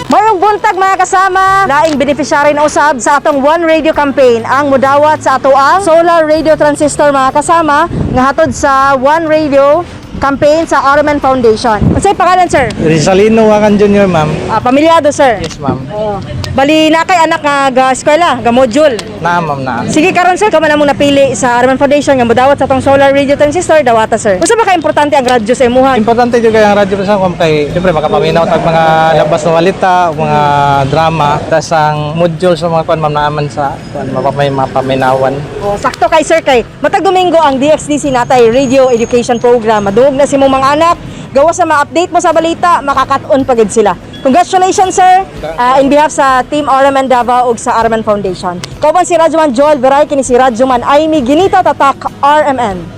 Mayong buntag, mga kasama, laing beneficiary na usab sa atong One Radio campaign ang mudawat sa ato ang solar radio transistor, mga kasama, nga hatod sa One Radio campaign sa RMN Foundation. Unsay pangalan, sir? Rizalino Wakan Jr., ma'am. Ah, pamilyado, sir? Yes, ma'am. Oh. Bali na kay anak nga ga eskwela, ga module. Na, ma'am, na. Sige, karon sir, kamo na mong napili sa RMN Foundation nga mudawat sa atong solar radio transistor, dawata, sir. Unsa ba ka importante ang radyo sa imuha? Importante jud kay ang radyo sa kung kay siyempre makapaminaw tag mga labas na balita, mga drama, tas ang module sa mga kuan, ma'am, naaman sa kuan mapamay mapaminawan. Oh, sakto kay sir kay matag Domingo ang DXDC natay radio education program. Madungog na si mong mga anak, gawa sa ma-update mo sa balita, makakaton pa gid sila. Congratulations, sir, in behalf sa Team RMN Davao ug sa RMN Foundation. Kauban si Radyoman Joel Veray, kini si Radyoman Amy Ginita, Tatak RMN.